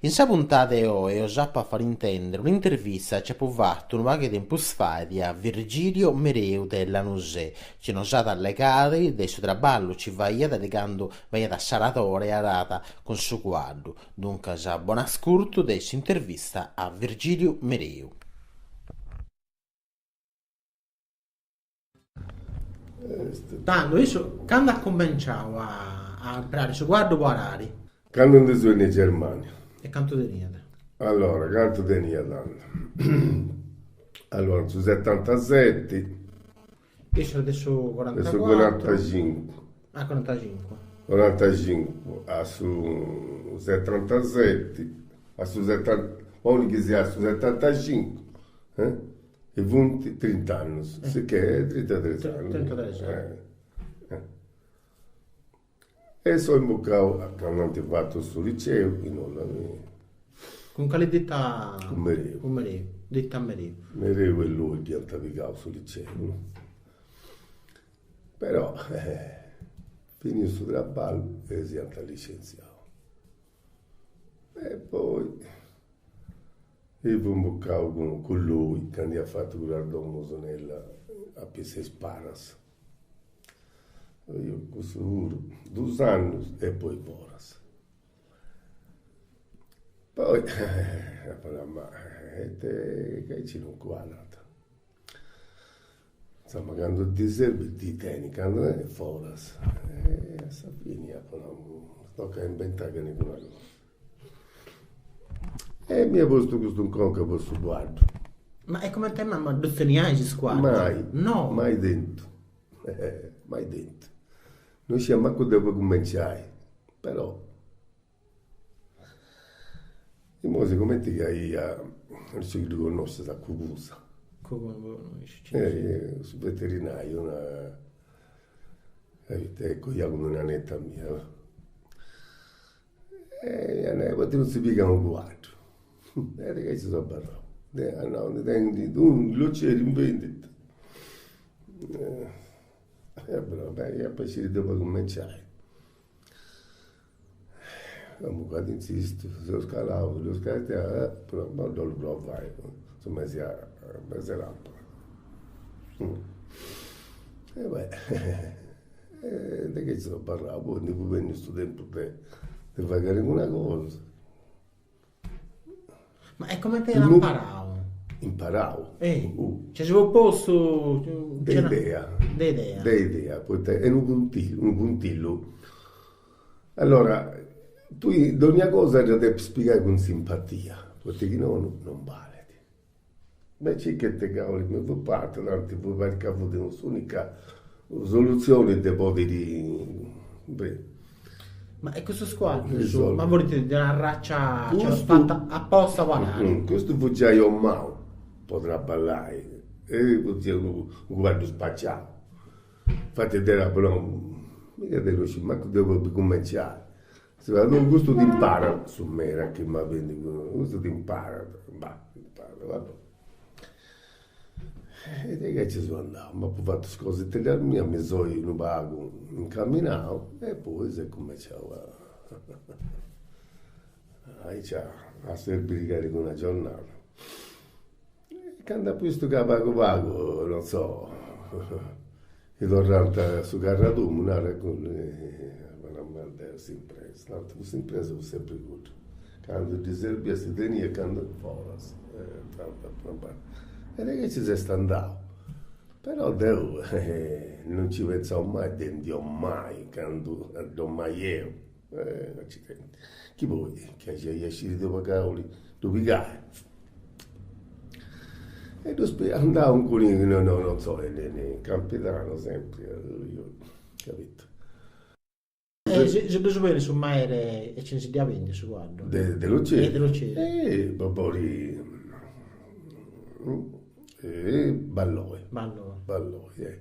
In sa puntada 'e oe os apo a fare intèndere un'intervista chi apo fatu unu pagu 'e tempus fait a Virgilio Mereu de Lanusè, chi nos at a allegare de su traballu chi faiat de cando faiat s'aradore e aràt cun su cuaddu. Duncas, bon'ascurtu de s'intervista a Virgilio Mereu. Tando issu cando at cumenciau a impreare su cuaddu po arari? Cando ndi so 'enniu in Germania. E cantu teniat? Allora, cantu tenia tando? Allora, in su setantaseti. Issu est de su corantacuatru. De su corantacincu. Ah, corantacincu. Corantacincu a su setantaseti, a su setanta, poni chi siat su setantacincu, eh E funt trint'annus, sicchè trintatres annus. Trintatres annus. E so imbucau, candu ant fatu su liceu, in Olanda. Cun cali ditta? Cun Mereu. Cun Mereu, ditta Mereu. Mereu e Loi dd'iant pigau su liceu, no? Però, finiu su traballu e s'iant licentziau. E poi fui imbucau cun cun Loi candu iat fatu cuddas domus nella a pitzu 'e is paras. Io cussu puru, dus annus e poi foras. Poi apu nau, ma ite ca aici non cuadrat. Insoma, candu ti serbit ti tenit, candu est foras. E a sa fini apu nau, tocat a imbentai calincuna cosa. E m'ia postu custu in conca po su cuaddu. Ma e comente mai, ma ddus teniais is cuaddus? Mai, No! Mai tentu, mai tentu. Non scidia mancu de ube cumenciai, però Imoi sigumenti ca ia, non sciu chi ddu connoscis a Cugusa. Su veterinariu, una, est coiau cun una neta mia. E ia nau, poita non si pigat unu cuaddu? E de aici seu abarrau. At nau, ndi tenit unu in Loceri in vendita. E apu nau, beh, ia a sciri de ube cumenciai. Comunque at insistu, seus calaus, dd'eus castiau, però ma dd'ollu provai, su mesi mesi 'e làmpadas. E beh, de chi seu abarrau, poi ndi fut benniu su tempus de de fai calincuna cosa. Ma e comente iat imparau? Imparau? Eh, cioè si fut postu... De idea. De idea. De idea, poita est unu puntillu, unu puntillu. Allora, tui dogna cosa dda depis pigai cun simpatia, poita chi nono non balit. Beh, circa ite cavoli mi fut partu, tanti fut parit ca fut s'unica solutzioni de podiri, beh. Ma e custus cuaddus, ma funt de una arraccia, cioè fatta apposta po arari? Custu fut giai omau po traballai e fut giai unu cuaddu spaciau. Infati deu apu nau, miga deu no sciu mancu de ube cumenciai. Si narat, custu t'imparat, su meri chi m'at bendiu, custu t'imparat, bah, t'imparat, va bè. E de aici seu andau, m'apu fatu is cositeddas mias, mi soi unu pagu incaminau e poi s'est cumenciau a aici a serbiri calincuna giornada. E candu apu bistu ca pagu pagu, non so, mi torrant su carradumu, narat cun s'impresa, tantu cussa impresa fut sempri cudda, candu ddi serbiat si teniat, candu foras, e de aici s'est andau. Però deu non nci pentzau mai de ndi 'omai, candu dd'omai 'eu, accidenti, chi poi chi ia sciri de ube cavoli ddu pigai. E ddus andau inguni, no no non so, in Campidanu sempri, capito. E si si ddus benit su meri e ci si dd'at bendiu su cuaddu? De de Loceri? De Loceri. E Bobori e Balloi. Balloi. Balloi, eh.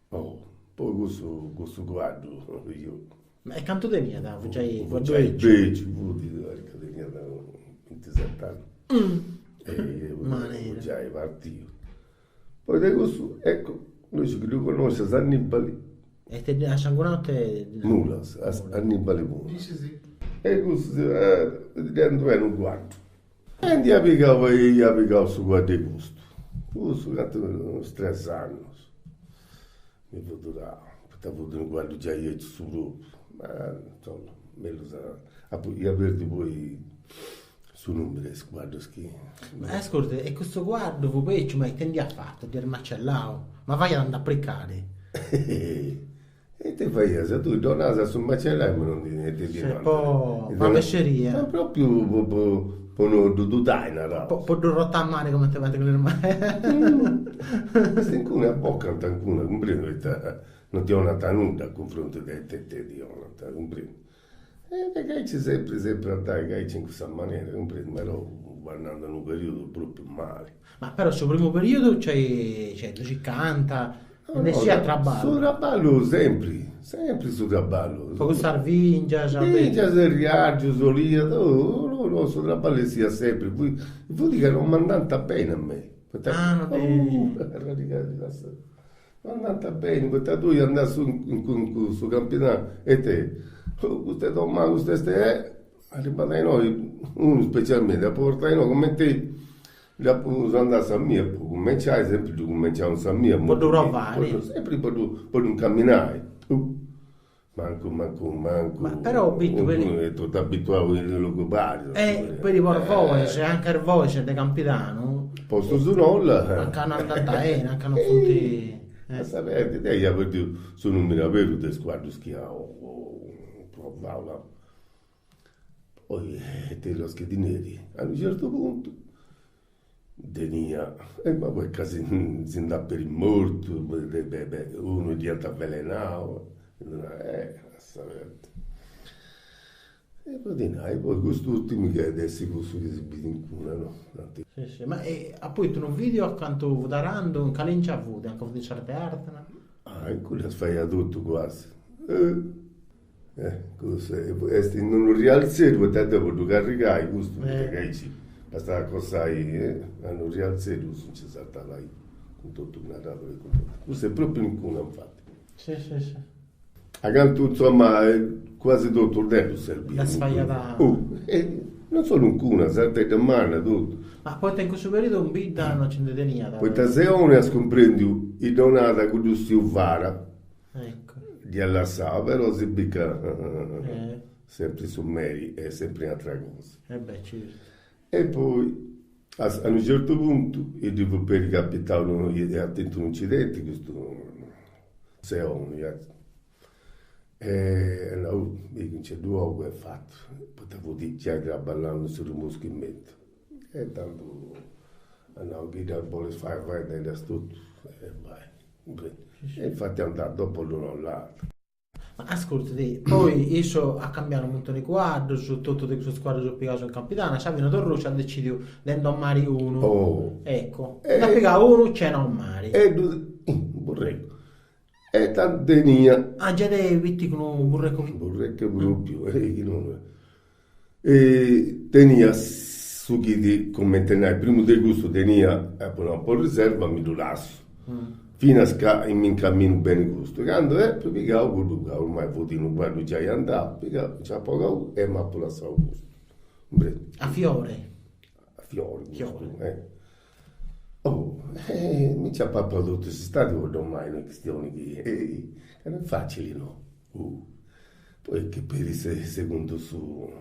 Oh, poi cussu cussu cuaddu io. Ma e cantu teniat? Fut giai Fut giai beciu, fut, ca teniat bintiset'annus. E fut giai partiu. Poi de cussu, ecco, no isciu chi ddu connoscias, Annibali. E te a sangunau te. Mulas, Annibali Mulas. Si si. E cussu ddi ant unu cuaddu. E nd'iat pigau e iat pigau su cuaddu 'e custu. Cussu cantu uns tres annus mi fut durau, poita fut unu cuaddu giai 'eciu su propriu, ma insoma, mellus apu ia perdiu poi su numeru 'e is cuaddus chi. Ma ascurta, e custu cuaddu fut beciu, ma ite nd'iat fatu? Dd'iat macellau? Ma faiat a nd'apricari? E ite faias? Tui donas a su macellai ma non ti ti nant. Po po mesceria. Ma propriu po po po no ddu tudai naraus. Po po ddu rotamari comente faint cun is Est incuna bocant incuna, cumprendi, poita non ti 'onant nudda a cunfrontu de ite ti 'onant, cumprendi. E de aici sempri sempri andai aici in cussa manera, cumprendi, però andant unu periodu propriu mali. Ma però su primu periodu c'est c'est ddu circant, ndi essiat traballu. Su traballu sempri, sempri su traballu. Po cussas bingias. Bingias e riargius, olia, no no su traballu essiat sempri, fut ca non m'andant beni a mei, poita Ah no ti Non andant beni, poita tui andas in cussu campidanu e te, custu est domau, custu est e arribat a innoi, unu specialmenti, apu portau innoi cumenti dd'apu andau sa mia po cumenciai, sempri ddu cumenciaus in sa mia. Po ddu provai. Sempri po ddu po ddu incaminai. Mancu mancu mancu. Ma però bitu peri. Unu est totu abituau in unu logu paris. E peri po is bois, anca is bois de Campidanu. Postus un'olla. Anca no andant beni, anca non funt. A sa perdi, deu ia perdiu su numeru aberu de is cuaddus chi ia provau. Poi ite 'olis chi ti neri, a unu certu puntu tenia, e ma poi ca si si nd'at peri mortu, unu dd'iant avvelenau, eh lassa perdi. E po ti nai, poi custu urtimu chi at essi cussu chi si bit in cuna, no, tanti. Si si, ma apu 'idu unu video acantu fut arandu, in cali 'ingia fut, anca fut in s'Arte Artena? Ah, in cuddas faiat totu quasi. Cussu est in unu rialzeddu poita deu po ddu carrigai custu poita ca aici bastat acostai a unu rialzeddu cussu nci sartat ai cun totu narradori cun totu cussu est propriu in cuna infati. Si si si. Acantu insoma quasi totu deu ddu serbia. Ddas faiat. Non solu in cuna, Sardegna manna totu. Ma poita in cussu periodu in bidda non nci nde teniat. Poita Seoni as cumprendiu ddi donat cuddu tziu Fara Ecco. Dd'iat lassau, però si bit ca sempri su meri est sempri un'atra cosa. E beh, certu. E poi a unu certu puntu ddi fut peri capitau unu, iat tentu unu incidenti custu Seoni, e nau, mi chi nci ddu 'ogu est fatu, poita fut giai traballandu in su rimoschimentu. E tandu at nau, chi ddas bolis fai, fai-ddas totu e bai. E infatti andat dopo l'uno o l'altro. Ma ascurta, poi issu at cambiau unu muntoni 'e cuaddus, totu de cussus cuaddus pigaus in Campidanu, a sa fini Torrucciu at decidiu de nd'domari unu. Oh. Ecco, nd'at pigau unu chena 'omari. E ddu, burrecu. E tandu tenia. Ah, giai de piticu unu burrecu. Burrecu propriu, e chi non. E tenia su chi ti, comente nai, primu de cussu tenia, apu nau, po riserva mi ddu lassu, finas ca mi incamminu beni custu, candu apu pigau cuddu ca ormai fut unu cuaddu giai andau, pigau, nci apu 'ogau e m'apu lassau custu, cumprendi? A fiore? A fiore custu, eh. Oh, mi nci apu papau totu s'istadi po ddu 'omai, no est chistioni chi, ca no est facili no Poi che peri segundu su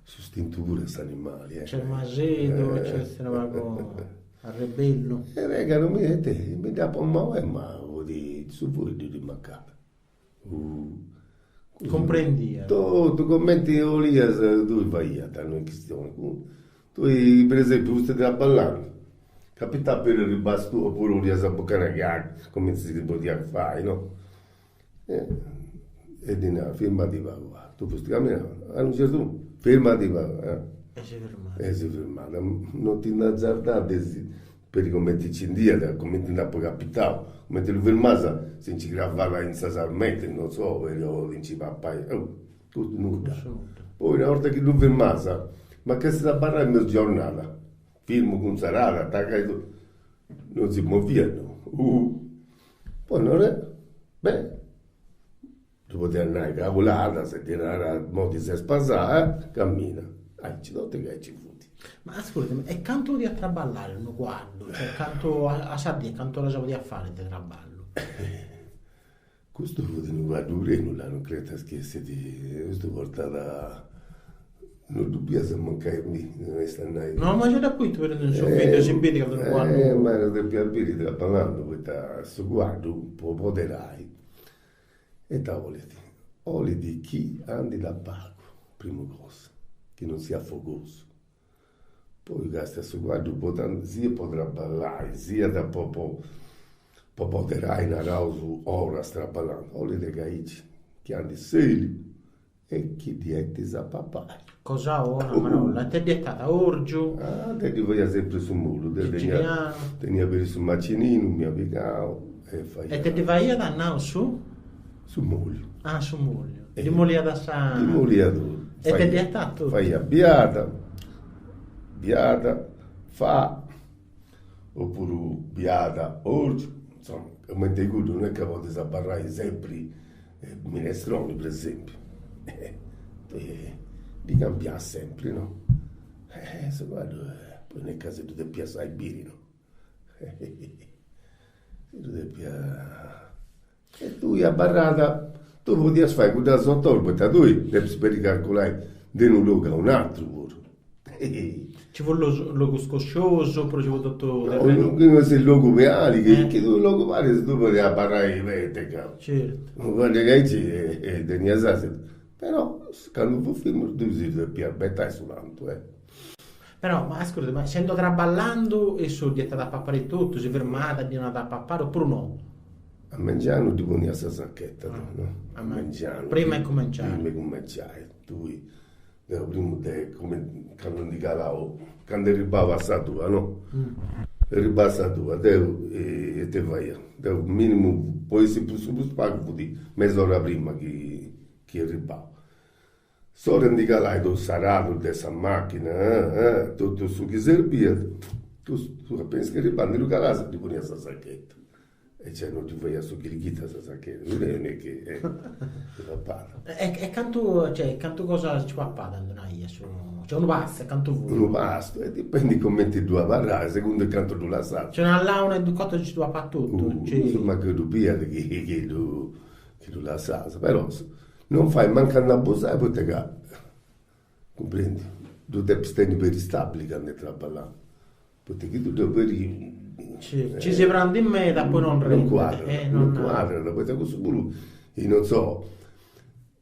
s'istintu puru 'e s'animali eh. Nc'est masedu, nc'est unu pagu arrebellu. E beh ca non mi ite mi dd'apo 'omau e ma fut su fueddu ddi mancat. Cumprendiat. Totu cumenti 'olias tui faiat, no est chistioni. Tui per esempiu fusti traballandi, capitat peri arribas tui opuru 'olias abucai una chiacchiera, cumenti si podiat fai no E ddi nau, firmati pagu pagu, tui fusti camminandu, a unu certu puntu, firmati pagu, eh. E si firmat. E si firmat, non ti nd'azardat de si, peri cumenti nci nd'iat, cumenti nd'apu capitau, cumenti ddu firmas si nci cravat in sa sarmenta, non so, peri o ti nci papai, oh, custu nudda. Poi una 'orta chi ddu firmas, mancai essit abarrai mesu giornada, firmu cun s'arada, atacai totu, non si moviat, no, uh. Poi non est, beh, Ddu podiat nai cauladas e ddi narat, Mo ti ses pasau, eh? Cammina. Aici totu e aici fut. Ma ascurtami, e cantu podiat traballare unu cuaddu? Cioè cantu a sa die cantu oras podiat fare de traballu? Custu fut unu cuaddu prenu, là, non cretas chi essit, custu portat, non ddu bias mancai, mi, non est a nai. No, ma già dd'apu 'idu però in su video, si bidi ca fut unu cuaddu. Eh, ma ddu depias biri traballando, poita su cuaddu po poderai, ita 'olit? 'Olit chi andit a pagu, primu cosa, chi non siat fogosu. Poi castia su cuaddu po siat po traballai, siat po po po poderai naraus oras traballandi, 'olit ca aici, chi andit sèliu e chi ddi 'etis a papai. Cosa 'ona, marolla, ite ddi 'etat, orgiu? Ah, deu ddi faia sempri su molu, deu tenia tenia peri su macininu, m'ia pigau e faia. E ite ddi faiat, nau, su? Su mòliu. Ah, su mòliu. Ddi moliat sa. Ddi moliat. E ite ddi 'etat totu? Faiat biada, biada, fà, opuru biada, orgiu, insoma, cumenti cuddu non est ca podis abarrai sempri minestroni, per esempiu, ddi cambiat sempri, no. Su cuaddu poi non est ca si ddu depiat fai biri, no. Si ddu depiat E tui abarrat, tui podias fai cuddas ot'oras, poita tui depis peri calculai de unu logu a un'atru puru. Ci fut logu scosciosu oppuru ci fut totu terrenu? No, est logu peali, chi tui logu paris tui podias abarrai meda ca. Certu. Guarda ca aici tenias asidu, però candu fut firmu tui si depias betai su tantu eh. Però, ma ascurta, ma sendo traballandu issu ddi 'etat a papare totu, si firmat, ddi 'onat a papare oppuru no? A mengianu ddi ponia sa sachetta deu, no? A mengianu. Prima 'e cumenciai. Prima 'e cumenciai, tui, deu primu de candu ndi calau, candu erribau a sa tua, no? Erribau a sa tua, deu ite faia, deu minimu po essi su prus pagu fut mes'ora prima chi chi erribau. S'ora 'e ndi calai totu s'aradu de sa machina, totu su chi serbiat, tu apenas chi erribàt ndi ddu calàs e ddi ponias sa sachetta. E cioè non ddi faiat su chirichitu a sa sachetta, non est chi ddi papat. E cantu, cioè, cantu cosa ci papat in d'una 'ia su, cioè unu pastu e cantu fut? Unu pastu, e dipendit cumenti ddu abarrat, segundu cantu ddu lassat. Cioè una launa e ducotto ci ddu papat totu? Cussu mancu ddu biat chi chi ddu chi ddu lassas, però Non fait mancu a nd'abusai poita ca, cumprendi, ddu depis tenni peri stabili candu est traballandu, poita chi ddu peri Ci si prandit meda poi non rendit. Non cuadrat, non cuadrat, poita cussu puru, non so,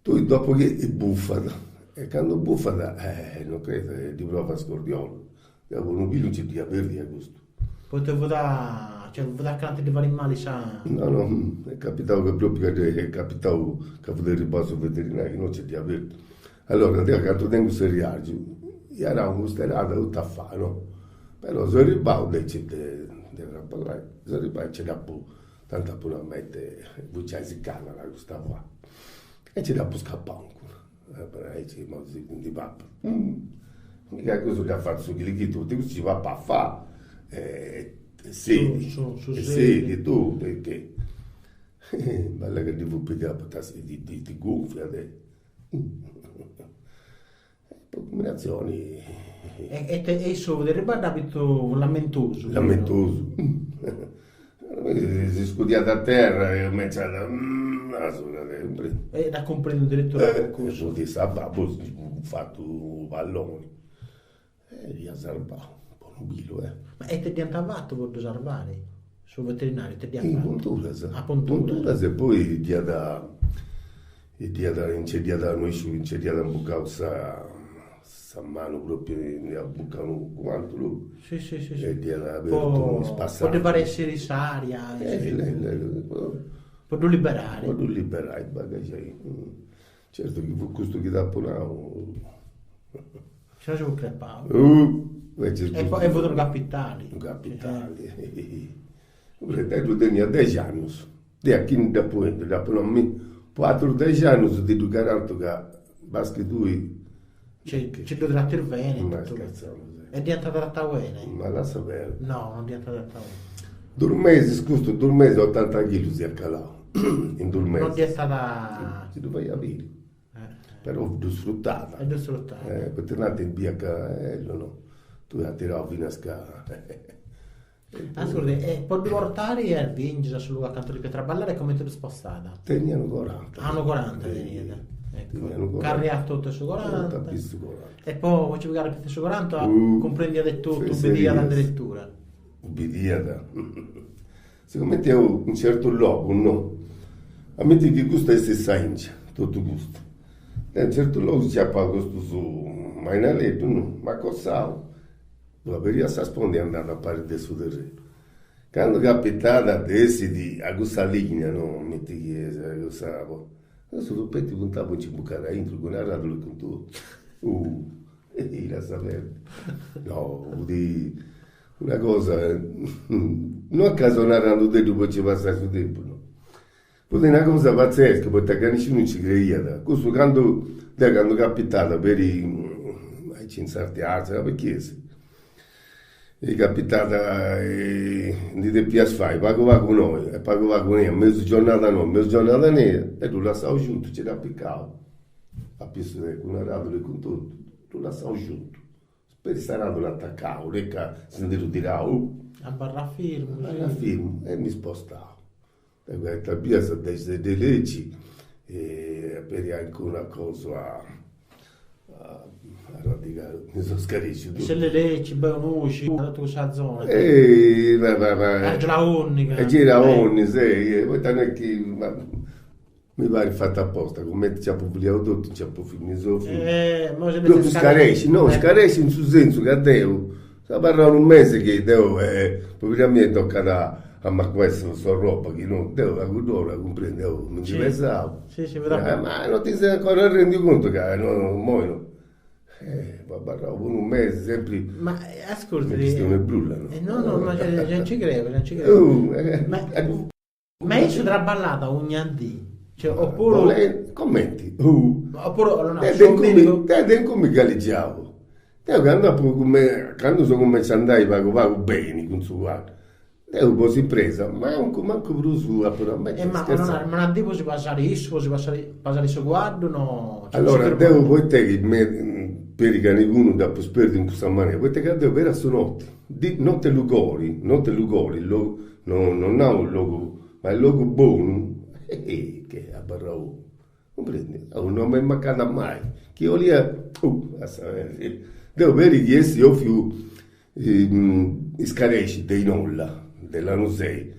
tui dopu chi bufat, e candu bufat, non credo, ddi provat scordiolu, deu po unu pilu nci dd'ia perdia custu. Poita fut a, cioè fut acanta de ddi fari mali sa. No no, est capitau ca propriu ca est capitau ca fut arribau su veterinariu chi no nci dd'ia perdiu. Allora deu cantu tengu s'erriargiu, ia arau custa totu a fai, no? Però seu arribau de de de traballai, seu arribau e nci dd'apu, tantu apu una mete, fut giai siccada custa fai, e nci dd'apu scappau ancora, aici imoi si ndi papat. Miga cussu dd'at fatu su chilichitu, poita cussu ci papat fà e sedi, e sedi tu, perché bella ca ddi fut pigau poita ti ti gonfiat e po cumbinatzioni. E e issu fut arribau dd'apu lamentosu. Lamentosu. Si scudiat a terra e cumenciat a surrare. E dd'at cumprendiu addirittura cussu. Fut sa babbu fatu unu palloni. E dd'iat sarvau po unu pilu eh. Ma ite dd'iant fatu po ddu sarvare? Su veterinariu ite dd'iat fatu? Punturas. Ah, punturas. Punturas e poi dd'iat dd'iat nci dd'iat no isciu nci dd'iat imbucau sa sa manu propriu nd'iat bucau unu guantu Si si si si. E dd'iat abertu unu Po ddi fari essiri s'aria Po ddu liberai. Po ddu liberai, bagajai. Certu chi fut custu chi t'apu nau. Si no si fut crepau. E fut unu capitali. Unu capitali. Deu ddu tenia dexi annus. Deu a chini dd'apu 'endiu, dd'apu nau, mi, po aterus dexi annus ti ddu garantu ca basti tui. Ci ddu tratis beni. Ma scherzaus. E dd'iant tratau beni? Ma lassa perdi. No, non dd'iant tratau beni. Dus mesis, custu dus mesis otanta chilus iat calau. In dus mesis. Non ddi 'ettat. Si ddu faiat biri. Però ddu sfrutat. E ddu sfrutat. Poita innantis biiat ca ello no, tui at tirau finas ca. Ascurta, e po ddu portari a is bingias, a su logu acanta depiat traballai, cumenti ddu spostat? Teniat unu coranta. Ah, unu coranta teniat. Teniat unu coranta. Carriat totu su coranta. Totu a pitzus su coranta. E po nci pigai a pitzus su coranta cumprendiat de totu, ubbidiat in deretura. Ubbidiat. Sigumenti eo in certu logu no, ammenti chi custa est sa 'ingia, totu custu, deu in certu logu nci apu postu su mainaleddu no, m'acossau, ddu aberia sa sponda e andàt a pari de su terrenu. Candu capitat de essi a cussa linea no, ammenti chi est cussa, su tuppetti puntau po nci imbucai aintru cun arradulu e cun totu. Uh lassa perdi. No, fut Una cosa, no est ca so narandudeddu po nci passai su tempus, no. Fut una cosa pazzesca, poita ca nisciunu nci creiat. Cussu candu, deu candu capitat peri aici in sartiarza, chi est, e capitat ndi depias fai pagu pagu innoi e pagu pagu innoi, mesu giornada innoi, mesu giornada innoi, e ddu lassau giuntu, nci dd'apicau a pissu de cun arradulu e cun totu, ddu lassau giuntu Peri s'aradulu atacau, ca si ndi ddu tirau. Abarrat firmu. Abarrat firmu e mi spostau. Deu a bias de de legi e peri calincuna cosa a arradigai, mi seu scaresciu totu. Se le leci, beh nuxi, totu cussa zona. E va va va. Argiola Onni. E gira Onni, sì, poita no est chi Mi parit fatu aposta, cumenti nci apu fuliau totu nci apu mi seu Propriu scaresci, no, scaresci in su sensu ca deu seu abarrau unu mesi chi deu pobidda mia tocat a m'acuai s'orroba chi no, deu a cudd'ora, cumprendi, deu mi ndi pesau, ma no ti ses ancora arrendiu contu ca no, immoi no. Apu abarrau po unu mesi sempri. Ma ascurta, Chistioni brulla no. No no, ma gei nci creu, gei nci creu. Ma issu traballat ogna dì, cioè, oppuru... Comenti? Oppuru, no, no, Deu de incumbi galligiau. Deu candu apu candu seu cumenciau a andai pagu pagu beni cun su cuaddu, deu po s'impresa mancu mancu prus apu nau, ma Ma ma una dì po si pasari issu, po si pasari pasari su cuaddu, no... Allora, deu poita chi me peri calicunu dd'apu sperdiu in cussa manera, poita ca deu peri a su noti, di notte lugori, notte lugori, No, non nau logu, ma logu bonu, eh, che abarrau, cumprendi? Oh, non m'est mancada mai, chi 'olia, uh, a sa deu peri chi essi 'ofiu iscaresci de inolla, de Lanusei,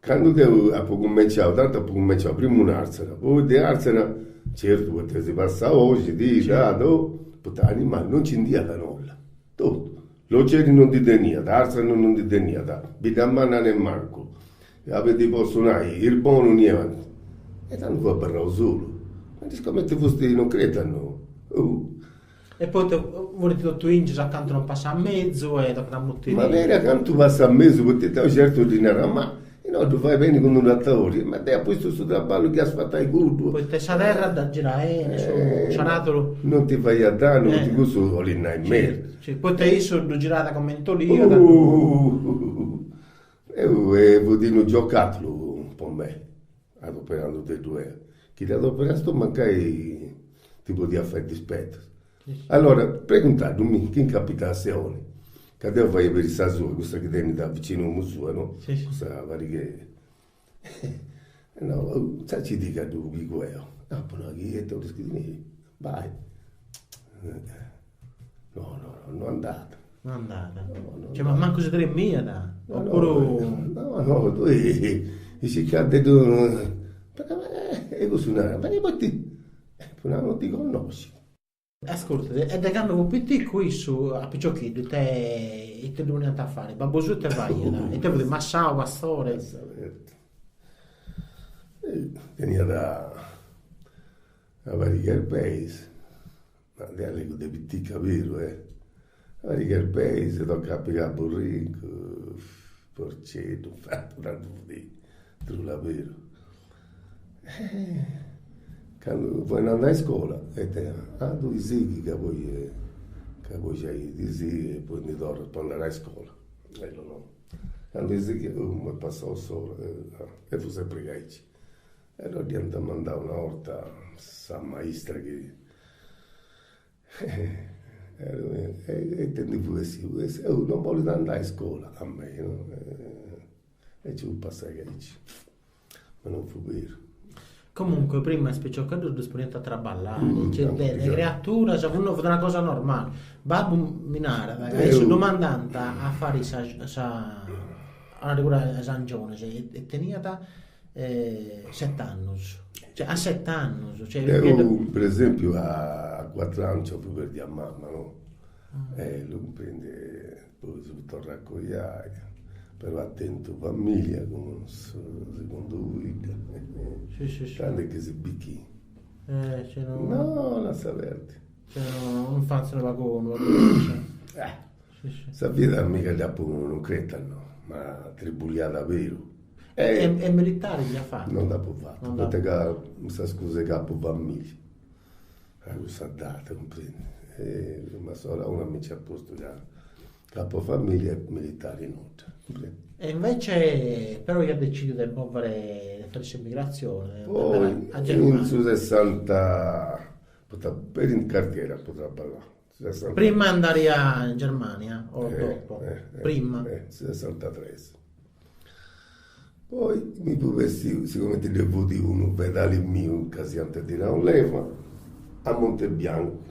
candu deu apu cumenciau, tantu apu cumenciau primu in Arzana, poi de Arzana, certu poita si passat oxi, ti, dat, oh, poita animali non nci nd'iat nolla, Totu. Loceri non ndi teniat, Arzana non ndi teniat, Biddamanna nemmancu. Apa ti potzu nai, Irbonu nienti. E tandu fui abarrau solu. Ma ddis comenti fusti non cretas no. Uh. E poi funt totu ingias acantu non passat mezu e tocat a mutiri. Ma peri acantu passat mezu, poita deu certu ddi narà, ma No, ddu fai beni cun unu tratori, ma deu apu bistu su traballu chi as fatu a cuddu. Poita sa terra dda girat 'eni, su s'aratulu. Non ti faiat dannu, poita cussu 'olit nai meda. Poita issu ddu girat cumenti 'oliat. Deu fut unu giocattulu po mei, adoperandudeddu 'eo. Chi dd'adoperas tui mancai ti podiat fai dispetus. Allora, preguntaddu mi, chi incapitat a Seoni, ca deu faia peri sa sua, cussa chi tenit a vicinu 'omu sua, no? Cussa parighedda. E no, sa ci di ca ddu pigu 'eo. Apu nau, chi ita 'olis chi ti neri, bai. No, no, no, no andat. No andat. Cioè, ma mancu si tremiat, oppuru. No, no, tui circat de ddu. E cussu narat, ma poita, apu nau, non ti connoscit. Ascurta, e de candu fut piticu issu a piciocheddu ite ite ddu poniant a fari? Babbu suu ite faiat? Ite fut, massau, pastore? Teniat una pariga 'e erbeis, ma deu allegu de pitica beru eh, una pariga 'e erbeis, tocat a pigai burricu, porceddu, fatu tantu fut trula beru Candu fui andandi a iscola e deu, ah tui sighi ca poi ca poi giai ti sighi e poi ndi torras po andai a iscola. E no no, candu sighi, m'est passau s'ora e fut sempri aici. E allora dd'iant mandau una 'orta sa maistra chi e ite ndi fut bessiu, oh non bolit andai a iscola a mei no, e nci fut passai aici, ma non fut beru. Comunque prima is piciocheddus ddus poniant a traballai, cioè de de creaturas fut fut una cosa normali. Babbu mi narat ca issu ddu mandant a fari sa sa a arregorrai is angionis e teniat set'annus, cioè a set'annus, cioè Deu per esempiu a cuatr'annus apu perdiu a mama no, e lu cumprendi poi si fut torrau a coiai, però at tentu familia cun su segundu fillu, tando chi si bit chi no lassa perdi. Cioè un'infanzia unu pagu unu pagu Sa vida mica dd'apu non creta no, ma tribuliada aberu. E e militari dd'as fatu? Non dd'apu fatu, poita ca sa scusa 'e capu familia, a cussa data, cumprendi, e ma sola una mi nci at postu ca capu familia e militari nudda, cumprendi. E invece però iat decidiu de movere, de fai s'emigratzione, de andai a Germania. In su sessanta, poita peri in cartiera apu traballau Prima andare a Germania o dopo? Prima. Sessantatres. Poi mi fui bessiu, sigumenti dde fut unu fedali miu ca s'iant tirau leva, a Monte Biancu,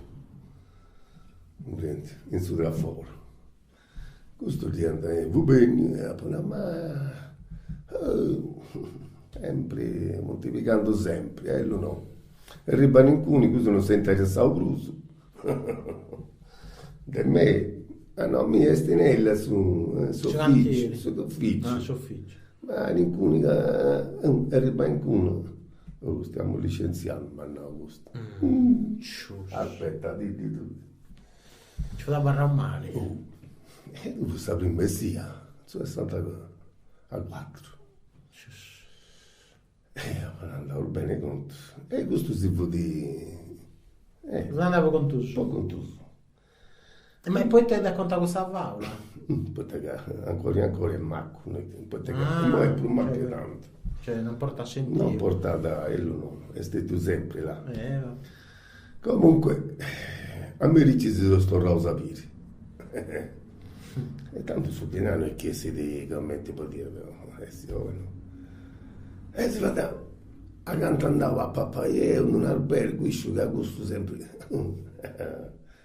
cumprendi, in su traforo. Custu dd'iant fut benniu e apu nau, ma sempri, funt pigando sempri, ellu no. Erribat calincunu, custu non s'est interessau prus de mei, ah no, mi est in Ella su s'ufficiu, s'ufficiu, ma calincunu ca erribat calincunu, oh stiamo licenziando, m'at nau custu, aspetta ti ddu Nci fut abarrau mali. E fut sa prima 'essia, su sessantacuatru. E apu nau, andaus beni contus. E custu si fut. Fut andau po contu suu. Po contu suu. Ma poita dd'as contau custa faula? Poita ca ancora e ancora est macu, poita ca imoi est prus macu de tantu. Cioè non portat sentidu. Non portat, ellu no, est stetiu sempri là. Comunque, a merì ci si seus torraus a biri. E tantu su dinai no est chi essit comenti podiat essi oi no. E si fait acanta andau a papai eo in un'albergu isciu ca custu sempri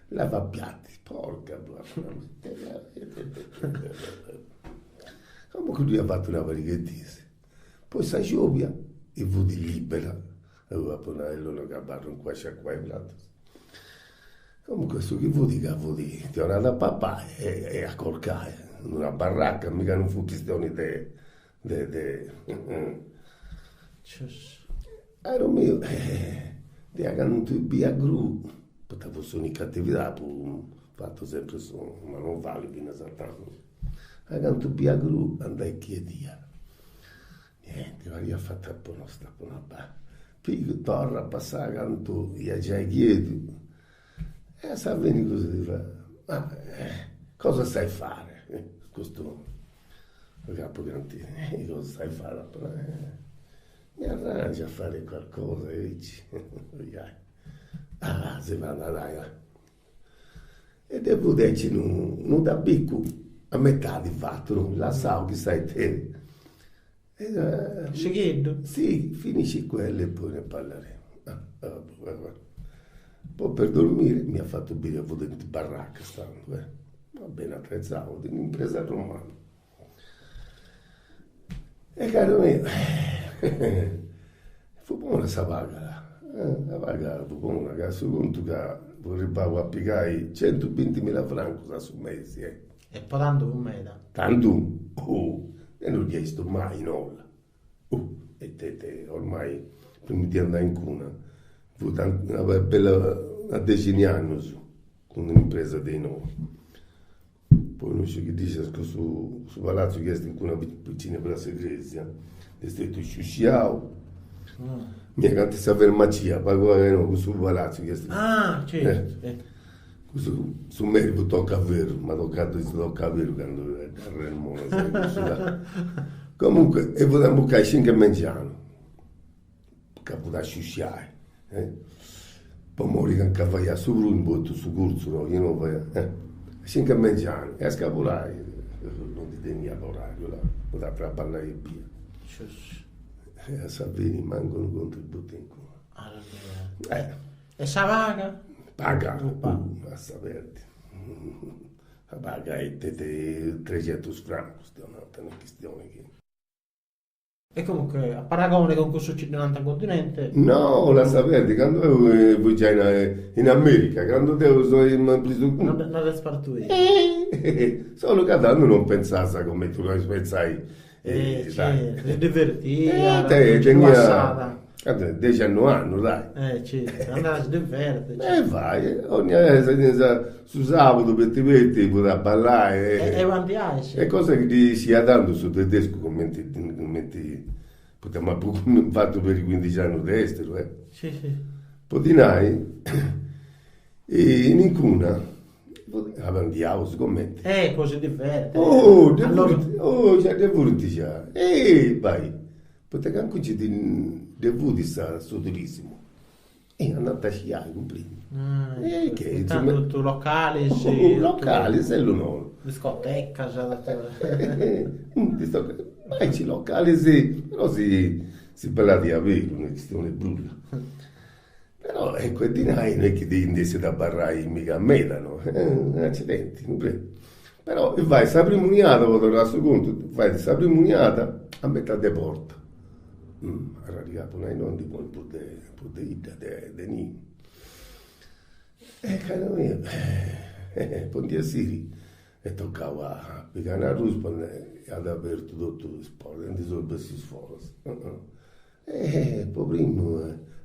lava piatti, porca Comunque ddu iat fatu una pariga 'e dis. Poi sa giobia fut libera E apu nau, allora ca abarru in cui a sciacuai pratus. Comunque su chi fut ca fut ti 'onat a papai e a corcai in una barraca, mica non fut chistioni de de de Caru miu deu candu bia gru, poita fut s'unica attividadi, apu fatu sempri su manovali finas a tandu, a cantu bia gru andai chiedia Niente, pariat fata apposta, apu nau, bah, pigu, torra a passai cantu ia giai chiediu, e a sa fini custu ti fait, ma cosa sai fare, custu capu cantieri, cosa sai fare, apu nau, mi arrangio a fare qualcosa aici, ah si fait, dai dai E deu fut aici unu tabicu a metadi fatu, no, lassau chissà ite. Sighiddu? Si, finisci quello e poi ne parleremo. Poi per dormire mi at fatu biri ca fut in barracas tandu, eh, ma beni atretzau, fut un'impresa romana. E caru miu, fut bona sa paga, sa paga fut bona, ca su contu ca fui arribau a pigai centubintimilla francus a su mesi, eh. E po tandu fut meda. Tandu? Oh, deu no dd'ia 'istu mai in olla. Oh, ite ite, ormai prima de andai in cuna, fut una bella una dexini annus cun un'impresa de innoi. Poi no sciu chi dd'iscias cussu su palazzu chi est in cuna vicinu a Pratz'e Cresia, est stetiu sciusciau, mi acanta sa farmacia, pagu pagu no, cussu palazzu chi est. Ah, certu. Cussu, su meri fut tocaferru, ma tocàt su tocaferru candu dd'arremonat cussu là. Comunque, e fut a imbucai is cincu 'e mengianu. Ca fut a sciusciai, eh. Po mori ca nca faiat su pruini poita su curtzu no, chi no faiat, eh. A cincu 'e mengianu e a scapulai non ndi teniat orariu, là, fut a traballai ebbia. E a sa fini mancu unu contributu in cua. Eh. E sa paga? Paga? Lassa perdi. Sa paga est de trexentus francus, deu nant, no est chistioni chi. E comunque, a paragone cun cussu chi ddi nant in continente. No, lassa perdi, candu deu fui giai in America, candu deu soi presu. No dd'as partu Solu ca tandu non pentzas cumenti pois pentzai Eh, certu, si divertiat, tenia dexianoi annus, dai. Eh, certu, andat a si diverti. E fai, 'onnia su sabudu peti peti fut a ballai. E avanti E cosa chi ddi sciia tandu su tedescu cumenti cumenti, poita m'apu fatu peri cuindixi annus de esteru, eh. Si si. Po ti nai, in incuna Abandiaus cumenti. Eh, po si diverti. Oh, dde furint, oh, già dde furint già. Eh, bai, poita cancu nci dde fut sa su turismu. E andant a sciai, cumprendi. Eh, che. Intantu totu localis. Oh, localis e lu nono. Discotecas. Aici localis, però si si ballat diaberu, no est chistioni 'e brulla. Però ecco e dinai no est chi ti nd'essit a abarrai miga meda no, accidenti, cumprendi. Però fai sa primu niada, po torrai a su contu, fait sa primu niada a metà de porta, arradiau po nai no ndi ponit prus de prus de 'idda de de nii. E caro mio po ndi 'essiri est tocau a pigai una ruspa e at abertu totu is portas e ndi seus bessius foras. Eh, po primu,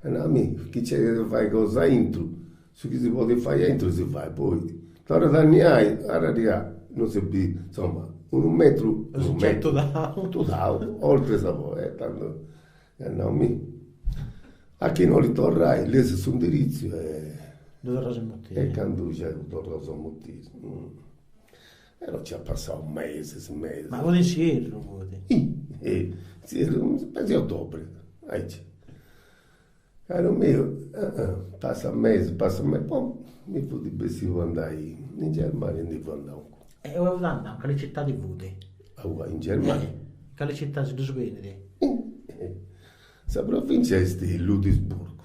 at nau, mi, chi nc'est de fai cosa aintru, su chi si podit fai aintru si fait, poi torrat a niai, arradia, non si bit, insoma, unu metru, unu metru, tudau, oltre sa porta, e tando at nau, mi, a chi no 'olit torrai, lessit su indiritzu e Ddu torraus a mutiri. E candu giai ddu torraus a mutiri. Però nci at passau mesis, mesis. Ma fut in s'ierru fut? In s'ierru, mesi 'e ottobre, aici. Caru miu, passat mesis, passat mesis, poi mi fut bessiu po andai in Germania e ndi fui andau. E ue fut andau? Cali citadi fut? Aua, in Germania. Cali citadi si ddus benit? Sa provincia est Ludwigsburgu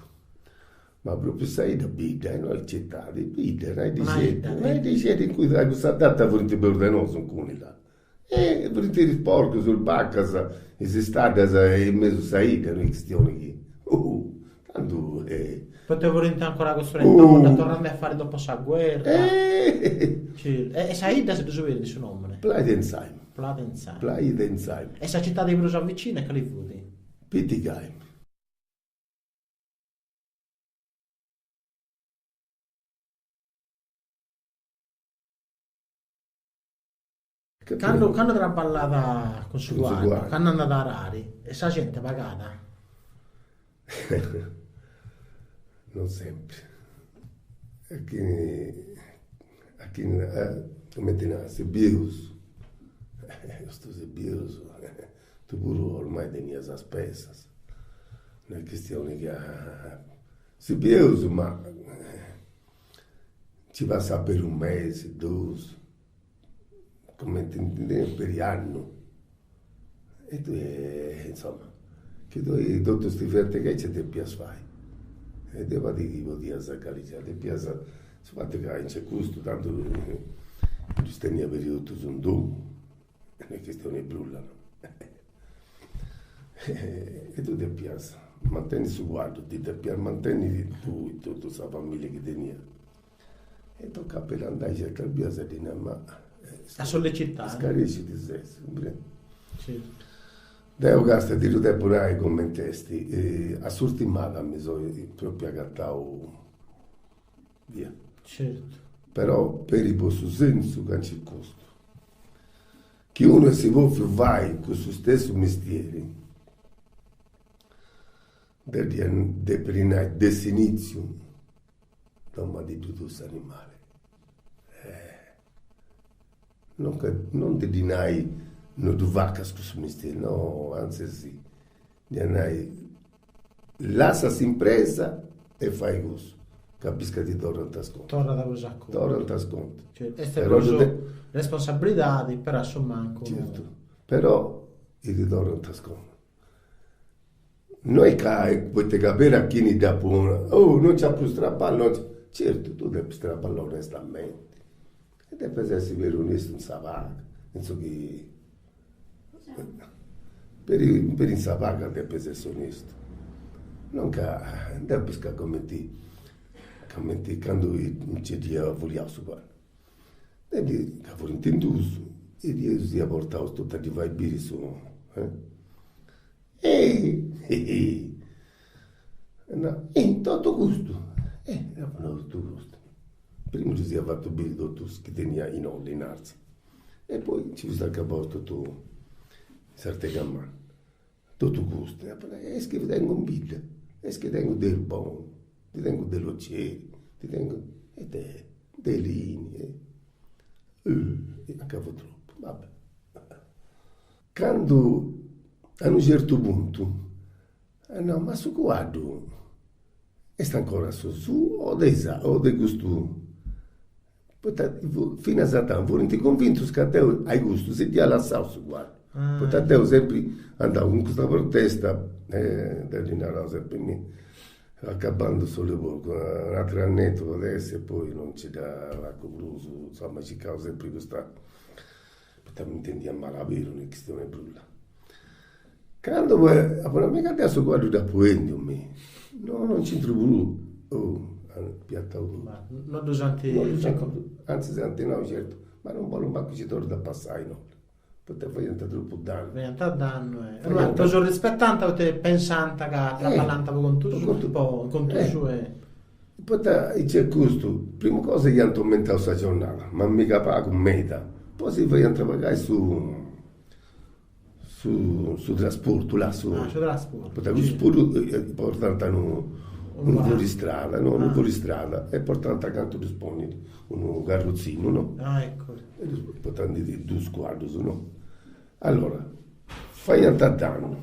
Ma propriu sa 'idda bidda e no est citadi, bidda, una 'iddixedda, una 'iddixedda in cui a cussa data furint peus de nosu inguni là. E furint is porcus, is bacas, is istaddas in mesu sa 'idda, no est chistioni chi. Uh! Tandu Poita furint ancora costruendi, torrandi a fari dopo sa guerra. E sa 'idda si ddus benit su nomini? Plaidenzaim. Plaidenzaim. Plaidenzaim. E sa citadi prus a vicina cali fut? Bietigheim. Candu candu traballada cun su cuaddu, candu andat a arari, e sa genti pagada? Non sempri. A chini a chini cumenti nau, si bieus, custu si bieus Tui puru ormai tenias spesas, no est chistioni chi si bieus ma nci passat peri unu mesi, duus, cumenti peri annu. E tui insoma, chi tui totus ti fiant aici depias fai. E deu parit chi podias galligiai, depias, su fatu ca nc'est custu, tantu ddus tenia peri totus in domu No est chistioni 'e brulla no. E tui depias mantenni su cuaddu, ti depias mantenni tui totu sa familia chi tenias. E tocat peri andai certas bias a ddi nai, ma A sollecitai. Scaresciu ti ses, cumprendi? Certu. Deu castia ti ddu depu nai cumenti est, a s'urtimada mi soi propriu agatau via. Certu. Però peri po su sensu ca nc'est custu. Chi unu essi pòfiu fai cussu stessu mistieri, deu dd'ia depiri nai de s'inìtziu, domadiddu tui s'animali. Non ca non de ddi nai no ddu facas cussu mistieri, no, antzis dd'ia nai. Lassa s'impresa e fai cussu, ca bis ca ti torrant is contus. Torrat prus a contu. Torrant is contus. Certu, est prus responsabilidadi, però a su mancu. Certu, però ti torrant is contus. No est ca, poita ca peri a chini dd'apu, oh non nc'at prus traballu, non nc'at, certu, tui depis traballai onestamenti e depis essi peri onestu in sa paga, in su chi Peri peri in sa paga depes essi onestu, non ca deu bis ca cumenti cumenti candu nci dd'ia fuliau su cuaddu, deu ddi ca furint in dus e ddis ia portaus totu a ddi fai biri su e e totu custu, e apu nau totu custu, primu ddis ia fatu biri totu su chi tenia in olla in Artzia E poi nci fut acabau totu s'artegamanna, totu custu, e apu nau, est chi tengu in bidda, est chi tengu de Irboni, ndi tengu de Loceri, ndi tengu e de de Elini e ca fut tropu, va bè. Candu a unu certu puntu at nau, ma su cuaddu est ancora su suu o de o de custu Poita finas a tando furint cunvintus ca deu a custu si dd'ia lassau su cuaddu, poita deu sempri andau cun custa protesta, e deu ddi narau sempri, mi, acabando solu pocu, un'ateru annetu podit essi e poi non nci dda facu prus, insoma circau sempri custa, poita m'intendia mali aberu, no est chistioni 'e brulla. Candu poi apu nau, mi ca deu su cuaddu dd'apu 'endiu mi, no non nc'intru prus, oh, ant piatau totu. Ma no ddus ant Antzis ant nau certu, ma non bollu mancu ci torrit a passai inoghe, poita faiant tropu dannu. Faiant dannu e ma ddus rispetant poita pensant ca traballant po contu suu, po contu suu e. Poita nc'est custu, primu cosa iant aumentau sa giornada, ma miga pagu, meda, poi si faiant pagai su Su su trasportu, là, su. Ah, su trasportu. Poita cussus puru portant unu unu fuoristrada, no, unu fuoristrada e portant cantu ddus ponit unu carrozzinu, no. Ah, ecco. E ddus portant dus cuaddus, no. Allora, faiant dannu,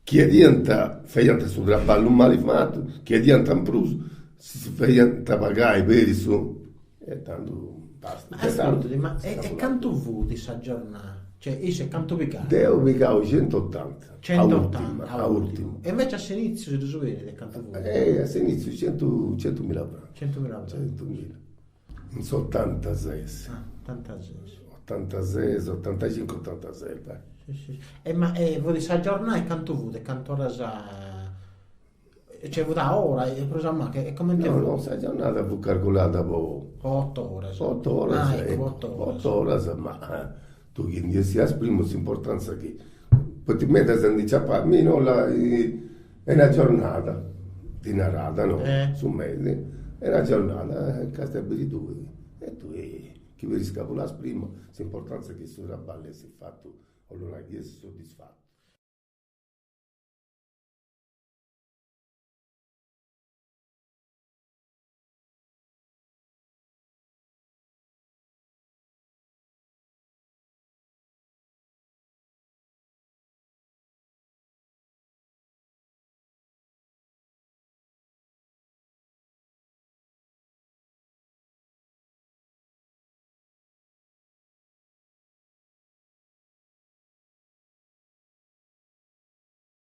chiediant, faiant su traballu mali fatu, chiediant in prus, si faiant pagai peri su E tandu basta. Ma ascurtadi, ma e cantu fut sa giornada? Cioè, issa cantu pigat? Deu pigau centottanta. Centottanta, a urtimu. E invece a s'initziu, si ddu su benit, cantu fut? Eh, a s'initziu centu, centumila francus. Centumila francus. Centumila. In s'ottantases. Ah, ottantases. Ottantases, ottantacincu, ottantases, dai. Si, si. E ma e fut sa giornada e cantu fut? E cantu oras Cioè fut a ora e prus a mancu e comente fut? No, no, sa giornada fut calculada po. Po otto oras. Po otto oras, ah, ecco, po otto oras. Po otto oras, ma tui chi ndi 'essias primu s'importanza chi, poita medas ndi ciapant, mi no la è una giornata, ti narat no, su meri, è una giornata, castia a biri tui, e tui chi ti scavulas prima, s'importanza chi su traballu essit fatu, 'ollu nai chi essis soddisfatu.